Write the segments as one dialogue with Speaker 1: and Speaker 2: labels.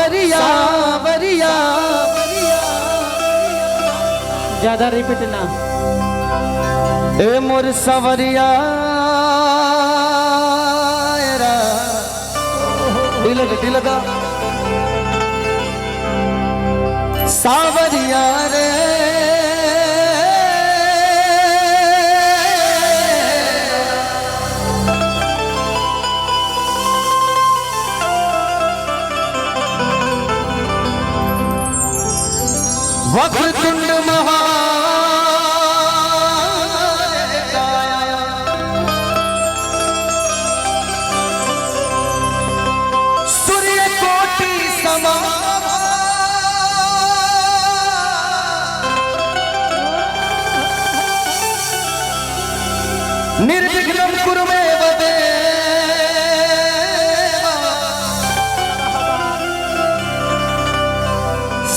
Speaker 1: सावरिया वरिया।
Speaker 2: ज्यादा रिपीट ना।
Speaker 1: ए मोर सावरिया दिल का सावरिया रे वक्रतुंड महाकाय सूर्य कोटि समा निर्विघ्नं कुरु मे देवा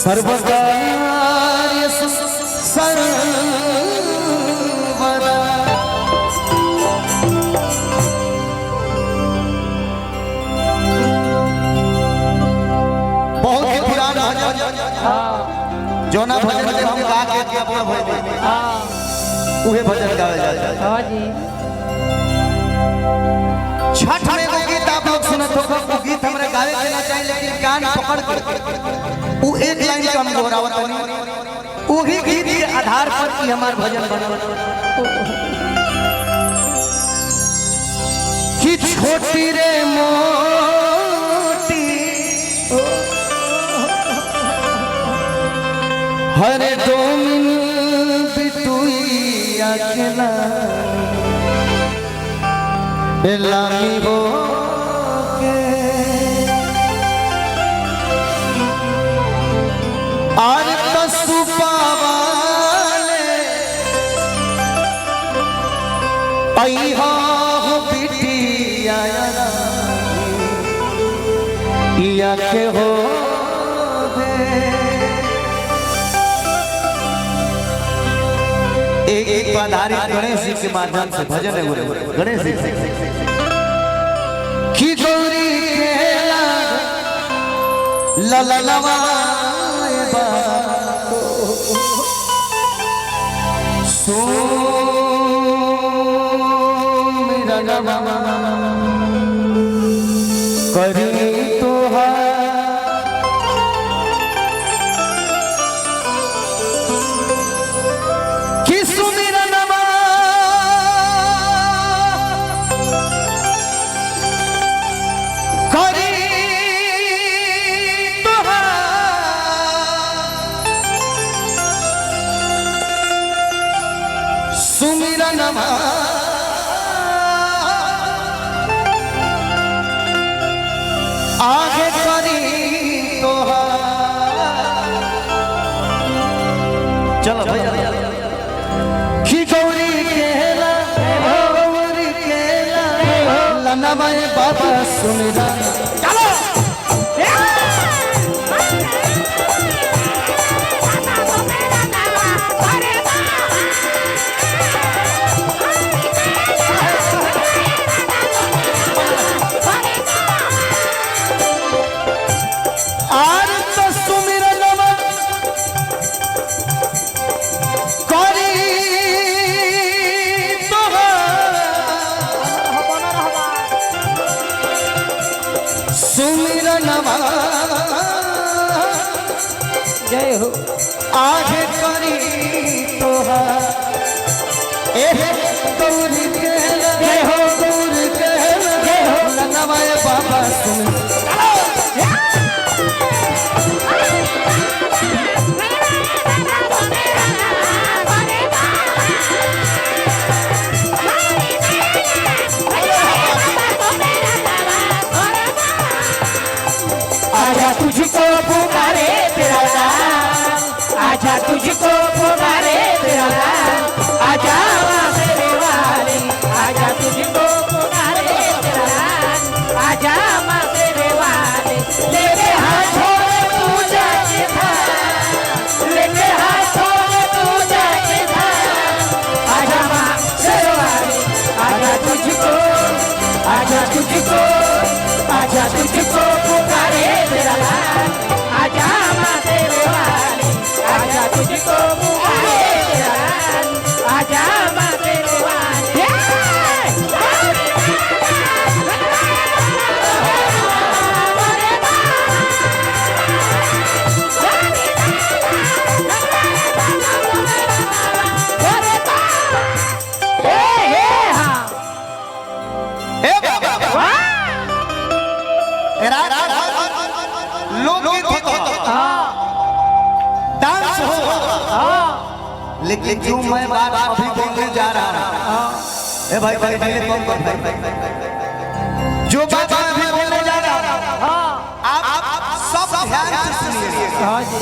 Speaker 1: सर्वकार्येषु सर्वदा। बहुत ही पुराना भजन जोना भजन के हम गा के अपना भजन उहे भजन गावे जाता।
Speaker 2: हाँ जी।
Speaker 1: छठ में वो गीत आप लोग सुनत हो, वो गीत हमरा गावे के ना चाहिए, लेकिन कान पकड़ के वो एक लाइन के हम दोहरावत हनी, वही गीत के आधार पर कि हमार भजन बनल कि छोटी रे मोटी हरे डोमिन बिटुइया खेला लामी हो के are तसुपावाले अइहा हो बिटिया या के हो दे। एक एक पर आधारित गणेश जी के माध्यम से भजन है गुरु गणेश जी की गौरी केला ला ला ला सो मेरा करी तोहार कि सुमिरनमा करी तोहार सुमिरनमा आगे करी तोहार। चलो भैया कि गौरी केला गौरी केला लनवाए बाबा सुमिरा। चलो are तो सुमिरनवा करी तोहार सुमिरनवा
Speaker 2: जय हो।
Speaker 1: आगे करी तोहार। एह गौरी केला जय हो गौरी केला जय हो लनवाए बाबा सुन।
Speaker 2: आजा तुझको पुकारे तेरा लाल, आजा तुझको पुकारे तेरा लाल, आजा माँ मेरे वाले, आजा तुझको पुकारे तेरा लाल, आजा माँ तेरे
Speaker 1: लेकिन जो मैं बात अभी बोलने जा रहा हूँ, ए भाई भाई पहले कौन कौन भाई, जो बात मैं अभी बोलने जा रहा हूँ आप सब ध्यान से सुनिए।
Speaker 2: हाँ जी।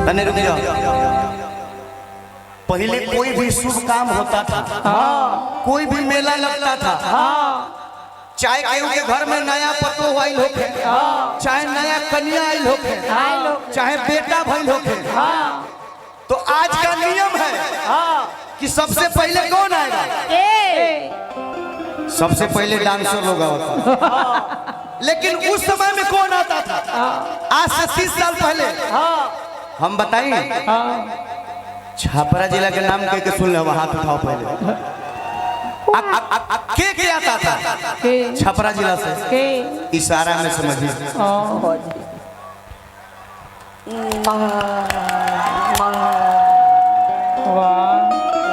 Speaker 1: तने रुक जाओ। पहले कोई भी शुभ काम होता था, कोई भी मेला लगता था, चाहे केहू के घर में नया पतो आइल होखे, चाहे नया कन्या आइल होखे, चाहे बेटा भइल होखे, तो आज का नियम है कि सबसे पहले कौन आएगा? सबसे पहले डांसर लोग आता। लेकिन उस समय में कौन आता था? आज से 30 साल पहले हम बताएं, छापरा जिला के नाम के सुन लो, हाथ उठाओ पहले। के आता था छपरा जिला से? इशारा में समझिए।
Speaker 2: वाह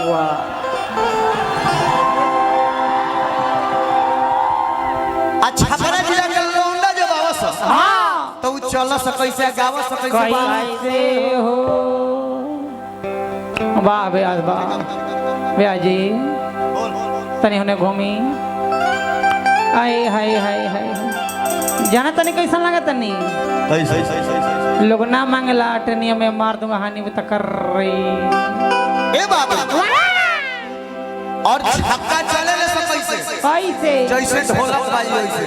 Speaker 2: वाह।
Speaker 1: छपरा जिला के लौंडा जब आवस तो उ चल सकै से गाव सकै
Speaker 2: से हो। वाह ब्याज वाह ब्याज जी, तनी होने घूमी। आय हाय हाय हाय, जाना तनी कैसा लगा तनी?
Speaker 1: कैसे
Speaker 2: लोग ना मांगला टनिया में मार दूंगा हानि में तकर रही।
Speaker 1: ए बाबा, और छक्का चले ले सब कैसे
Speaker 2: कैसे
Speaker 1: जैसे ढोलक बाजी वैसे।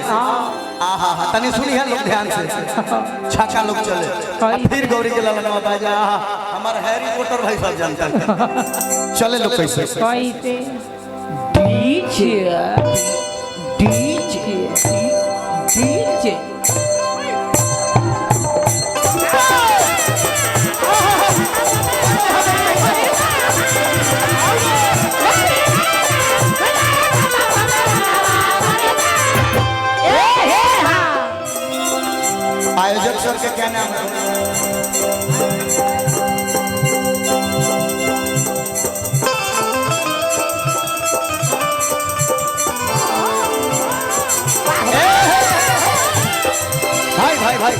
Speaker 1: आहा हा, तनी सुनी है लोग ध्यान से, छक्का लोग चले फिर गौरी के ललनवा बाजा। हमार हैरी पॉटर भाई साहब जानता है चले लोग कैसे
Speaker 2: कैसे। डीजे डीजे डीजे
Speaker 1: आयोजक सर के क्या नाम है? भाई भाई भाई,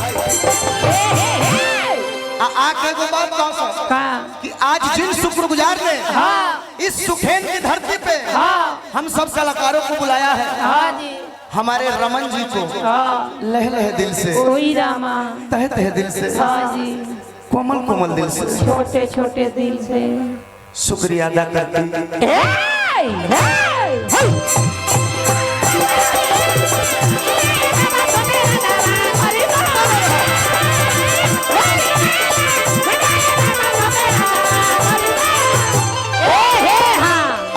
Speaker 1: आके को बात कहो सर कि आज जिन शुक्रगुजार ने इस सुखेन की धरती पे हम सब कलाकारों को बुलाया है, हमारे रमन जी को लह लह दिल से, तह तह दिल से, कोमल कोमल दिल से,
Speaker 2: छोटे छोटे दिल से
Speaker 1: शुक्रिया अदा करती।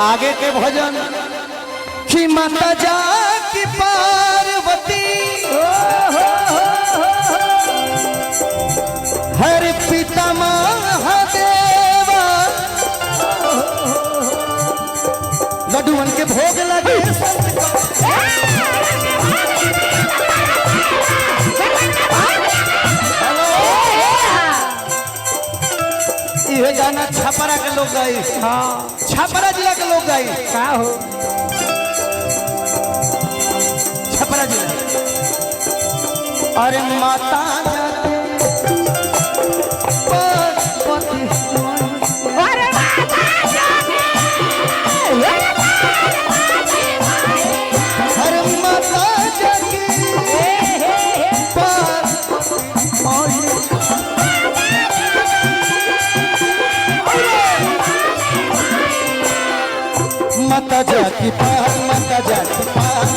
Speaker 1: आगे के भजन कि माता जा की पार्वती हर पिता महादेवा, लड्डूअन के भोग लगे ये गाना छपरा के लोग गाई, छपरा जिला के लोग गाई।
Speaker 2: का हो
Speaker 1: छपरा जिला? अरे माता जाते पार्वती,
Speaker 2: अरे माता जाते,
Speaker 1: अरे माता जाते पार्वती, माता जाती पार, माता जाती पार,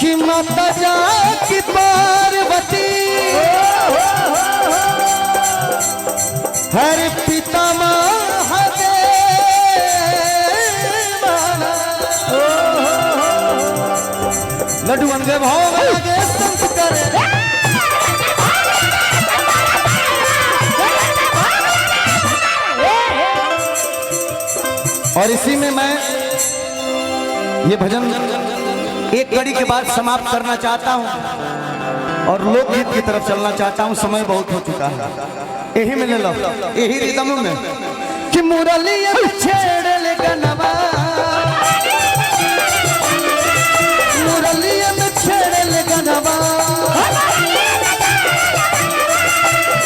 Speaker 1: कि माता जाती पार्वती हर पिता महादेव, लड्डूअन के भोग लगे संत करे। और इसी में मैं ये भजन एक कड़ी के बाद समाप्त करना चाहता हूँ और लोकगीत की तरफ चलना चाहता हूँ। समय बहुत हो चुका है, यही में ले लो, यही रिदम में कि मुरली छेड़ ले गनवा, मुरली छेड़ ले गनवा,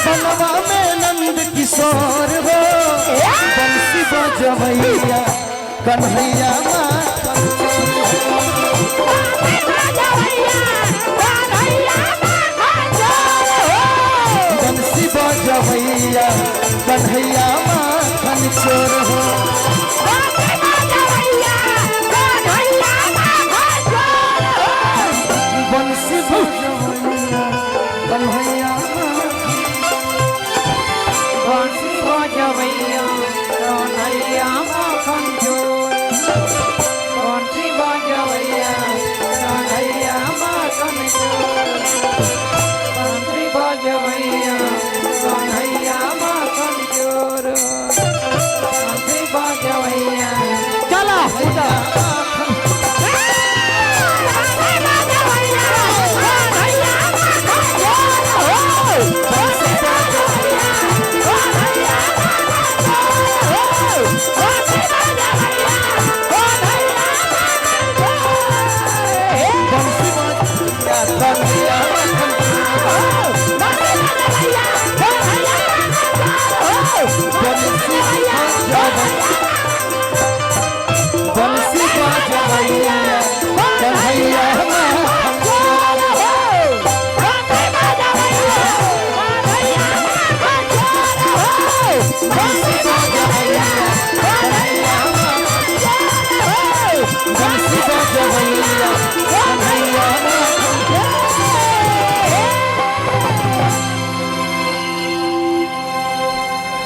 Speaker 1: बनवा कन्हैया।